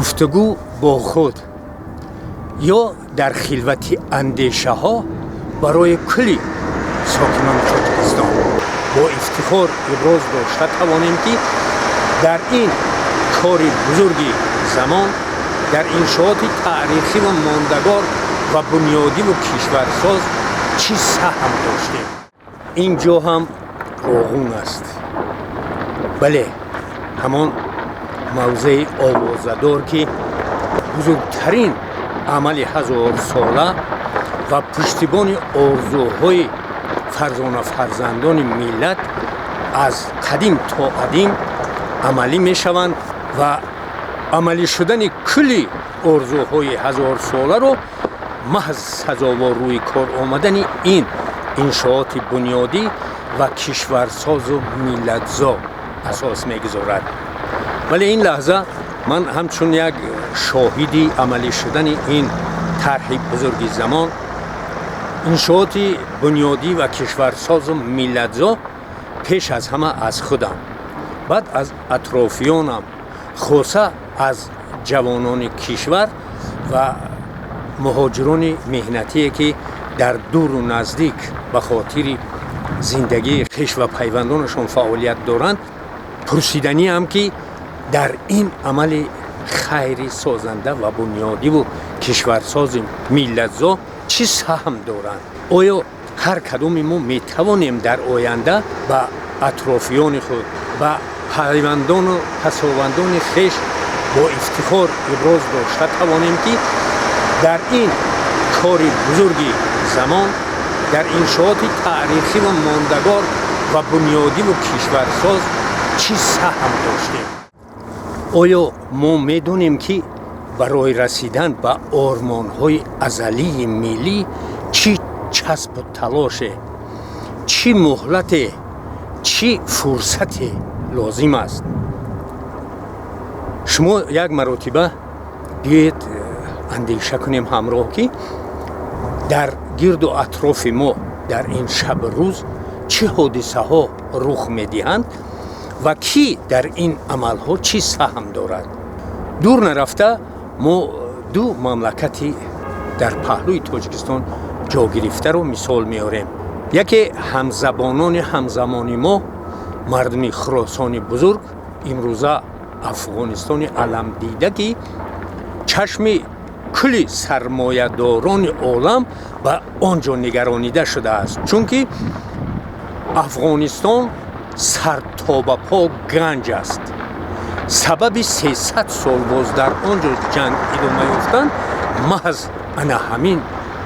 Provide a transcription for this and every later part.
Гуфтугӯ бо худ ё дар хилвати андешаҳо барои кулли сокинони Тоҷикистон бо ифтихор иброз дошта тавонем, ки дар ин кори бузурги замон, дар иншооти таърихиву мондагор ва бунёдиву кишварсоз чӣ саҳм доштем. Ин ҷо ҳам Роғун аст. Бале, ҳамон мавзеи овозадор, ки бузургтарин амали ҳазорсола ва пуштибони орзуҳои фарзона фарзандони миллат аз қадим то қадим амалӣ мешаванд ва амалӣ шудани кулли орзуҳои ҳазорсоларо маҳз сазовор рӯи кор омадани ин иншооти бунёдӣ ва кишварсозу миллатзо асос мегузорад. Вале ин лаҳза ман ҳамчун як шоҳиди амалӣ шудани ин тарҳи бузурги замон, иншооти бунёдӣ ва кишварсозу миллатзо, пеш аз ҳама аз худам, баъд аз атрофиёнам, хоса аз ҷавонони кишвар ва муҳоҷирони меҳнатие, ки дар дуру наздик ба хотири зиндагии хеш ва пайвандонашон фаъолият доранд, пурсиданиам, ки дар ин амали хайри созанда ва бунёдиву кишварсози миллатзо чӣ саҳм доранд? Оё ҳар кадоми мо метавонем дар оянда ба атрофиёни худ, ба пайвандону пасовандони хеш бо ифтихор иброз дошта тавонем, ки дар ин кори бузурги замон, дар иншооти таърихиву мондагор ва бунёдиву кишварсоз чӣ саҳм доштем? Оё мо медонем, ки барои расидан ба ормонҳои азалии миллӣ чӣ часпу талоше, чӣ муҳлате, чӣ фурсате лозим аст? Шумо як маротиба биёед, андеша кунем ҳамроҳ, ки дар гирду атрофи мо дар ин шабу рӯз чӣ ҳодисаҳо рух медиҳанд ва кӣ дар ин амалҳо чӣ саҳм дорад. Дур нарафта, мо ду мамлакати дар паҳлӯи Тоҷикистон ҷо гирифтаро мисол меорем. Яке ҳамзабонони ҳамзамони мо, мардуми Хуросони бузург, имрӯза Афғонистони аламдида, ки чашми кулли сармоядорони олам ба он ҷо нигаронида шудааст, чунки Афғонистон сартобапо ганҷ аст. Сабаби 300 сол боз дар он ҷо ҷанг идома ёфтан маҳз ана ҳамин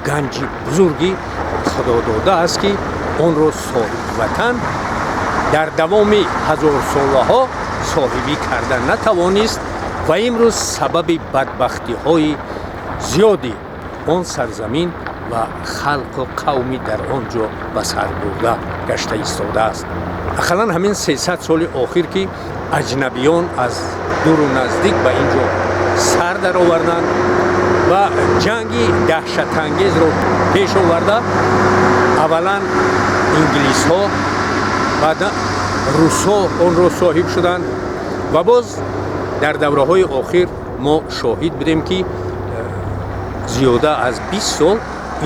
ганҷи бузурги худодода аст, ки онро соҳибватан дар давоми ҳазорсолаҳо соҳибӣ карда натавонист ва имрӯз сабаби бадбахтиҳои зиёди он сарзамин ва халқу қавми дар он ҷо ба сар бурда гашта истодааст. Ақаллан ҳамин 300 соли охир, ки аҷнабиён аз дуру наздик ба ин ҷо сар дароварданд ва ҷанги даҳшатангезро пеш оварда, аввалан инглисҳо, баъд русҳо онро соҳиб шуданд ва боз дар давраҳои охир мо шоҳид будем, ки зиёда аз 20 сол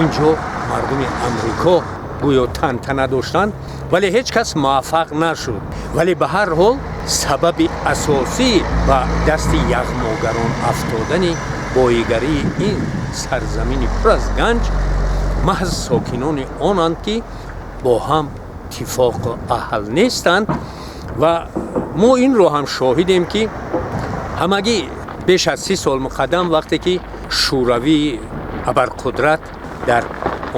ин ҷо мардуми Амрико гӯё тантана доштанд, вале ҳеҷ кас муваффақ нашуд. Вале ба ҳар ҳол сабаби асосӣ ба дасти яғмогарон афтодани боигарии ин сарзамини пур аз ганҷ маҳз сокинони онанд, ки бо ҳам иттифоқу аҳл нестанд. Ва мо инро ҳам шоҳидем, ки ҳамагӣ беш аз 30 сол муқаддам, вақте ки Шӯравии абарқудрат дар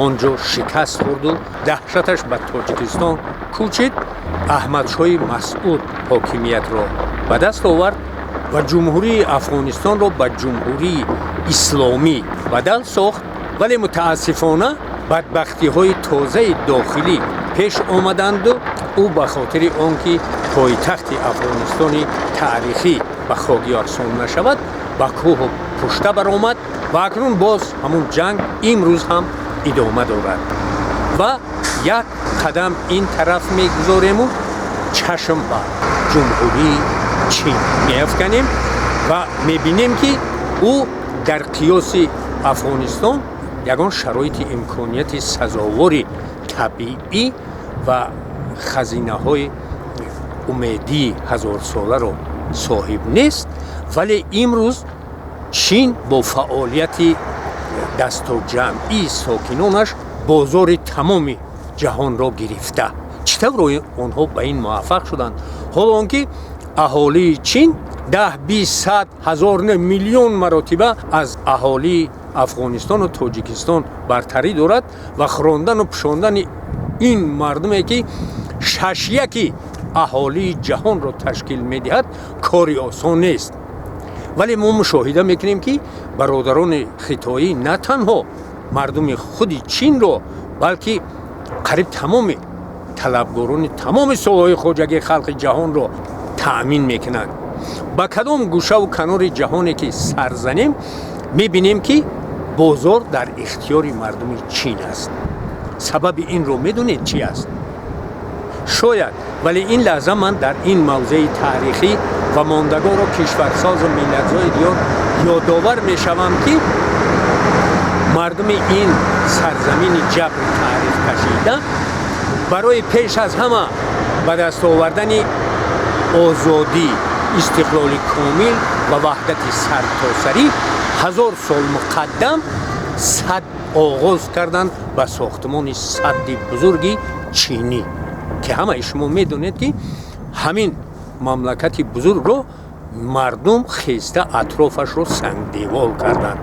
он ҷо шикаст хӯрду даҳшаташ ба Тоҷикистон кӯчид, Аҳмадшоҳи Масъуд ҳокимиятро ба даст овард ва Ҷумҳурии Афғонистонро ба Ҷумҳурии Исломӣ бадал сохт. Вале мутаассифона бадбахтиҳои тозаи дохилӣ пеш омаданду ӯ ба хотири он ки пойтахти Афғонистони таърихӣ ба хок яксон нашавад, ба кӯҳу пушта баромад ва акнун боз ҳамун ҷанг имрӯз ҳам идома дорад. Ва як қадам ин тараф мегузорему чашм ба Ҷумҳурии Чин меафканем. Ва мебинем, ки ӯ дар қиёси Афғонистон ягон шароити имконияти сазовори табиӣ ва хазинаҳои умедии ҳазорсоларо соҳиб нест. Вале имрӯз Чин бо фаъолияти дастаҷамъии сокинонаш бозори тамоми ҷаҳонро гирифта. Чӣ тавр онҳо ба ин муваффақ шуданд, ҳоло он ки аҳолии Чин 10, 20, 100, ҳазор, не, миллион маротиба аз аҳолии Афғонистону Тоҷикистон бартарӣ дорад? Ва хӯрондану пӯшондани ин мардуме, ки шашяки аҳолии ҷаҳонро ташкил медиҳад, кори осон нест. Вале мо мушоҳида мекунем, ки бародарони хитоӣ на танҳо мардуми худи Чинро, балки қариб тамоми талабгорони тамоми соҳаҳои хоҷагии халқи ҷаҳонро таъмин мекунанд. Ба кадом гӯшаву канори ҷаҳоне ки сар занем, мебинем, ки бозор дар ихтиёри мардуми Чин аст. Сабаби инро медонед чӣ аст? Шояд, вале ин лаҳза ман дар ин мавзеи таърихӣ ва мондагору кишварсозу миллатзои диёр ёдовар мешавам, ки мардуми ин сарзамини ҷабри таърих кашида барои пеш аз ҳама ба даст овардани озодӣ, истиқлоли комил ва ваҳдати сартосарӣ 1000 сол муқаддам сад оғоз карданд ба сохтмони садди бузурги чинӣ, ки ҳамаи шумо медонед, ки ҳамин мамлакати бузургро мардум хеста атрофашро сангдевол карданд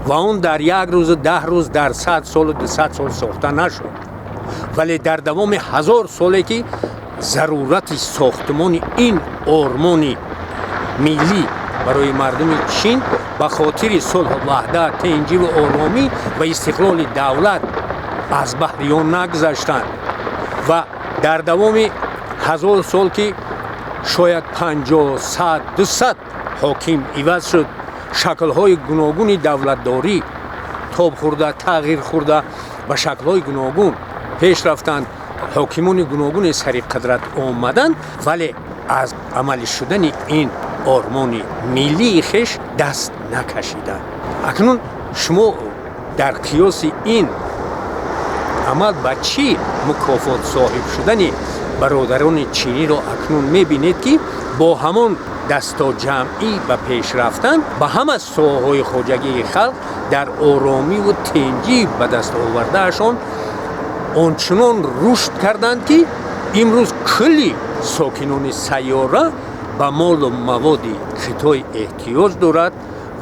ва он дар як рӯзу 10 рӯз, дар 100 солу 200 сол сохта нашуд. Вале дар давоми 1000 соле ки зарурати сохтмони ин ормони миллӣ барои мардуми Чин ба хотири сулҳу ваҳдат, тинҷиву оромӣ ва истиқлоли давлат аз баҳри он нагузаштанд ва дар давоми 1000 сол, ки шояд 50, 100, 200 ҳоким иваз шуд, шаклҳои гуногуни давлатдорӣ тоб хӯрда, тағйир хӯрда, ба шаклҳои гуногун пеш рафтанд, ҳокимони гуногуне сари қудрат омаданд, вале аз амалӣ шудани ин ормони миллии хеш даст накашиданд. Акнун шумо дар қиёси ин амал ба чӣ мукофот соҳиб шудани бародарони чиниро акнун мебинед, ки бо ҳамон дастаҷамъӣ ба пеш рафтан ба ҳама соҳаҳои хоҷагии халқ дар оромиву тинҷӣ ба даст овардаашон ончунон рушд карданд, ки имрӯз кулли сокинони сайёра ба молу маводи Хитой эҳтиёҷ дорад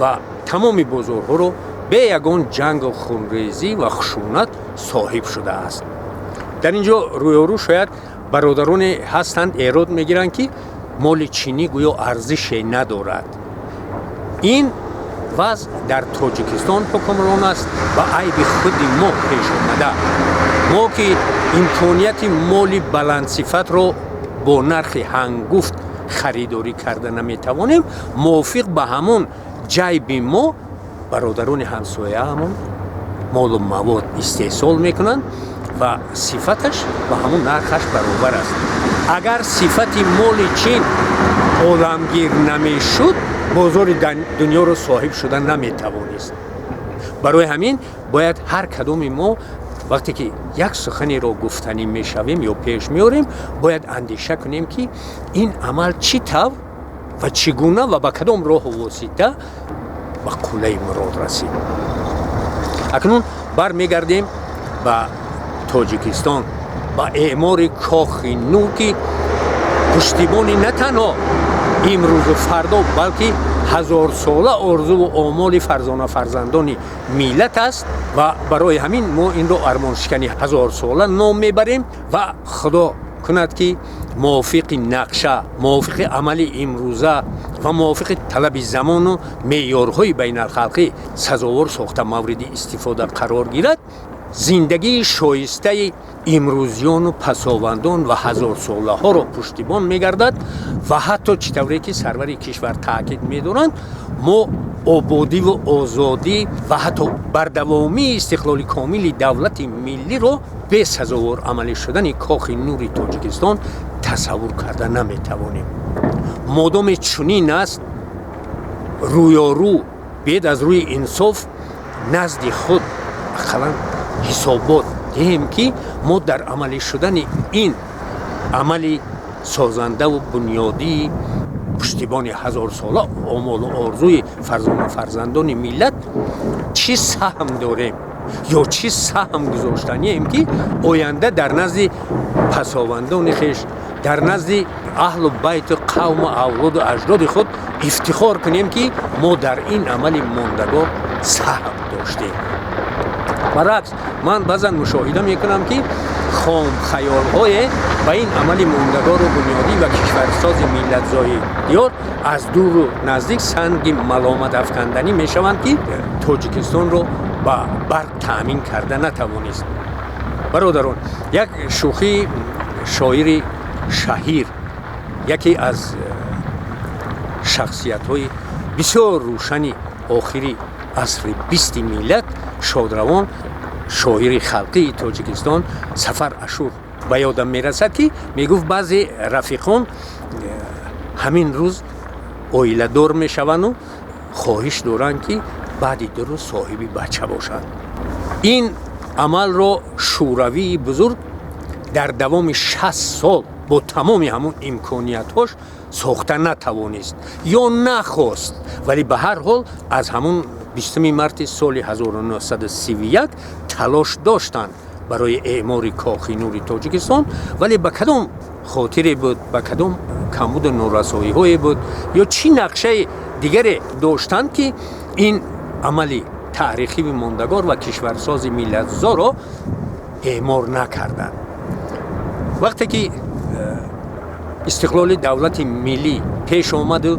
ва тамоми бозорҳоро бе ягон ҷангу хунрезӣ ва хушунат соҳиб шудааст. Дар ин ҷо рӯёрӯ шояд бародароне ҳастанд, эрод мегиранд, ки моли чинӣ гӯё арзише надорад. Ин вазъ дар Тоҷикистон ҳукмрон аст ва айби худи мо пеш омада, мо ки имконияти моли баландсифатро бо нархи ҳангуфт харидорӣ карда наметавонем. Мувофиқ ба ҳамон ҷайби мо бародарони ҳамсояамон молу мавод истеҳсол мекунанд ва сифаташ ба ҳамон нархаш баробар аст. Агар сифати моли Чин оламгир намешуд, бозори дунёро соҳиб шуда наметавонист. Барои ҳамин бояд ҳар кадоми мо, вақте ки як суханеро гуфтанӣ мешавем ё пеш меорем, бояд андеша кунем, ки ин амал чӣ тавр ва чӣ гуна ва ба кадом роҳу восита ба қуллаи мурод расид. Акнун бармегардем ба Тоҷикистон, ба эъмори Кохи Нур, ки пуштибони на танҳо имрӯзу фардо, балки ҳазорсола орзуву омоли фарзона фарзандони миллат аст. Ва барои ҳамин мо инро армоншикани ҳазорсола ном мебарем. Ва Худо кунад, ки мувофиқи нақша, мувофиқи амали имрӯза ва мувофиқи талаби замону меъёрҳои байналхалқӣ сазовор сохта, мавриди истифода қарор гирад, зиндагии шоистаи имрӯзиёну пасовандон ва ҳазорсолаҳоро пуштибон мегардад. Ва ҳатто чӣ тавре ки сарвари кишвар таъкид медоранд, мо ободиву озодӣ ва ҳатто бардавомии истиқлоли комили давлати миллиро бесазовор амалӣ шудани Кохи Нури Тоҷикистон тасаввур карда наметавонем. Модоме чунин аст. Рӯёрӯ биед, аз рӯи инсоф назди худ ақаллан ҳисобот диҳем, ки мо дар амалӣ шудани ин амали созандаву бунёдии пуштибони ҳазорсола, омолу орзуи фарзону фарзандони миллат чӣ саҳм дорем ё чӣ саҳм гузоштанием, ки оянда дар назди пасовандони хеш, дар назди аҳлу байту қавму авлоду аҷдоди худ ифтихор кунем, ки мо дар ин амали мондагор саҳм доштем. Баръакс, ман баъзан мушоҳида мекунам, ки хомхаёлҳое ба ин амали мондагору бунёдӣ ва кишварсози миллатзои диёр аз дуру наздик санги маломат афканданӣ мешаванд, ки Тоҷикистонро ба барқ таъмин карда натавонист. Бародарон, як шӯхии шоири шаҳир, яке аз шахсиятҳои бисёр рӯшани охири асри бисти миллат, шодравон, шоири халқии Тоҷикистон Сафар Ашур ба ёдам мерасад, ки мегуфт, баъзе рафиқон ҳамин рӯз оиладор мешаванду хоҳиш доранд, ки баъди 2 рӯз соҳиби бача бошанд. Ин амалро Шӯравии бузург дар давоми 60 сол бо тамоми ҳамун имкониятҳош сохта натавонист ё нахост, вале ба ҳар ҳол аз ҳамун 20 марти соли 1931 талош доштанд барои эъмори Кохи Нури Тоҷикистон, вале ба кадом хотире буд, ба кадом камбуду норасоиҳое буд ё чӣ нақшаи дигаре доштанд, ки ин амали таърихию мондагор ва кишварсози миллатзоро эъмор накарданд. Вақте ки истиқлоли давлати миллӣ пеш омаду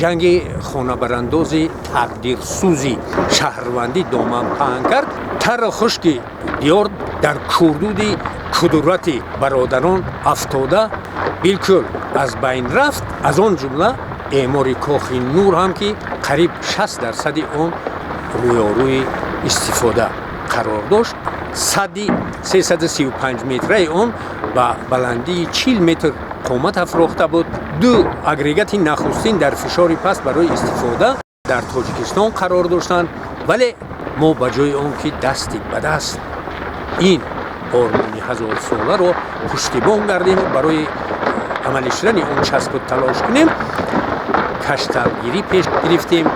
ҷанги хонабарандози тақдирсӯзи шаҳрвандӣ доман паҳн кард, тару хушки диёр дар курдуди кудурати бародарон афтода, билкул аз байн рафт. Аз он ҷумла эъмори Кохи Нур ҳам, ки қариб 60 дарсади он рӯёрӯи истифода қарор дошт. Садди 335 метраи он ба баландии 40 метр қомат афрохта буд. Ду агрегати нахустин дар фишори паст барои истифода дар Тоҷикистон қарор доштанд, вале мо ба ҷои он ки дасти ба даст ин ормони ҳазорсоларо пуштибон гардем, барои амалӣ шудани он часпу талош кунем, кашталгирӣ пеш гирифтем,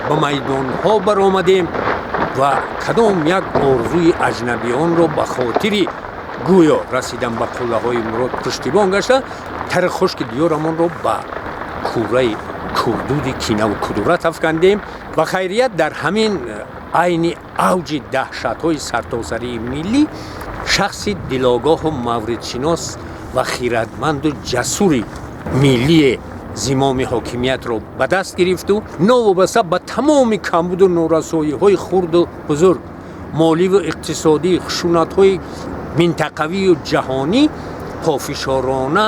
ба майдонҳо баромадем ва кадом як орзуи аҷнабионро ба хотири гӯё расидан ба қуллаҳои мурод пуштибон гашта, тари хушки диёрамонро ба кураи курдуди кинаву кудурат афкандем. Ва хайрият, дар ҳамин айни авҷи даҳшатҳои сартосарии миллӣ шахси дилогоҳу мавридшинос ва хирадманду ҷасури миллие зимоми ҳокимиятро ба даст гирифту новобаста ба тамоми камбуду норасоиҳои хурду бузург, моливу иқтисодӣ, хушунатҳои минтақавию ҷаҳонӣ, пофишорона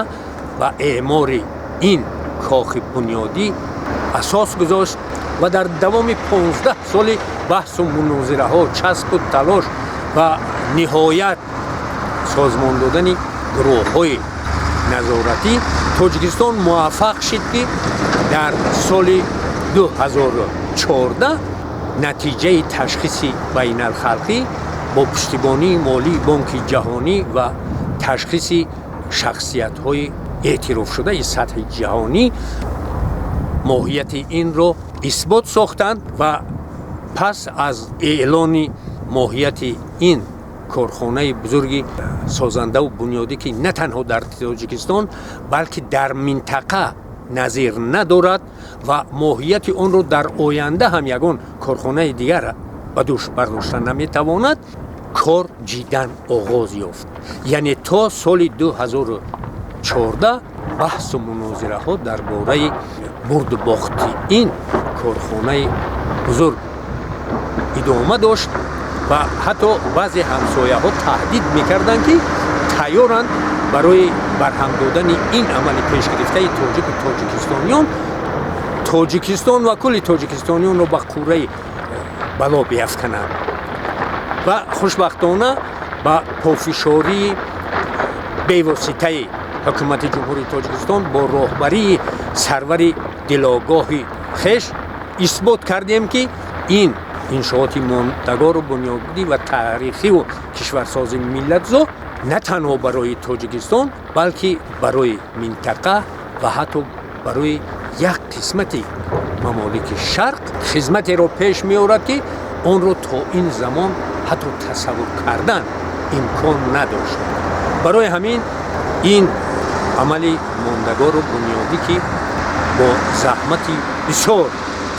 ба эъмори ин кохи бунёдӣ асос гузошт ва дар давоми 15 соли баҳсу мунозираҳо, часпу талош ва ниҳоят созмон додани гурӯҳҳои назоратӣ Тоҷикистон муваффақ шид, ки дар соли 2014 натиҷаи ташхиси байналхалқӣ бо пуштибонии молии Бонки Ҷаҳонӣ ва ташхиси шахсиятҳои эътирофшудаи сатҳи ҷаҳонӣ моҳияти инро исбот сохтанд. Ва пас аз эълони моҳияти ин корхонаи бузурги созандаву бунёдӣ, ки на танҳо дар Тоҷикистон, балки дар минтақа назир надорад ва моҳияти онро дар оянда ҳам ягон корхонаи дигар ба дӯш бардошта наметавонад, кор ҷиддан оғоз ёфт. Яъне то соли 2014 баҳсу мунозираҳо дар бораи бурду бохти ин корхонаи бузург идома дошт ва ҳатто баъзе ҳамсояҳо таҳдид мекарданд, ки тайёранд барои барҳам додани ин амали пешгирифтаи тоҷику тоҷикистониён, Тоҷикистон ва кулли тоҷикистониёнро ба қурраи бало биафкананд. Ва хушбахтона ба пофишории бевоситаи ҳукумати Ҷумҳурии Тоҷикистон бо роҳбарии сарвари дилогоҳи хеш Исбот кардем, ки ин иншооти мондагору бунёдӣ ва таърихиву кишварсози миллатзо на танҳо барои Тоҷикистон, балки барои минтақа ва ҳатто барои як қисмати мамолики Шарқ хизматеро пеш меорад, ки онро то ин замон ҳатто тасаввур кардан имкон надошт. Барои ҳамин ин амали мондагору бунёдӣ, ки бо заҳмати бисёр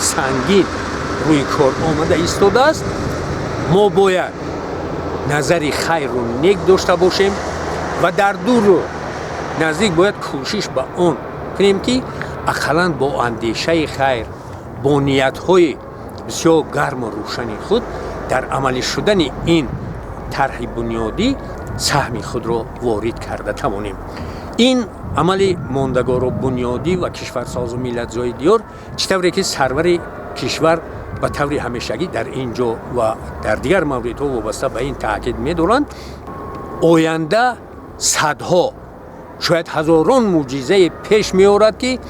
сангин рӯи кор омада истодааст, мо бояд назари хайру нек дошта бошем ва дар дуру наздик бояд кӯшиш ба он кунем, ки ақаллан бо андешаи хайр, бо ниятҳои бисёр гарму рӯшани худ дар амалӣ шудани ин тарҳи бунёдӣ саҳми худро ворид карда тавонем. Ин амали мондагору бунёдӣ ва кишварсозу миллатзои диёр, чӣ тавре ки сарвари кишвар ба таври ҳамешагӣ дар ин ҷо ва дар дигар мавридҳо вобаста ба ин таъкид медоранд, оянда садҳо, шояд ҳазорон мӯъҷизае пеш меорад, ки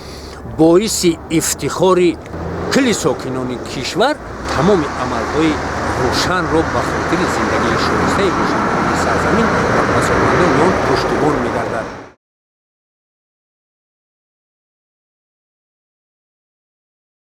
боиси ифтихори кулли сокинони кишвар, тамоми амалҳои рӯшанро ба хотири зиндагии шоистаи бошандагони сарзамин ва басомандони он пуштибон мегардад.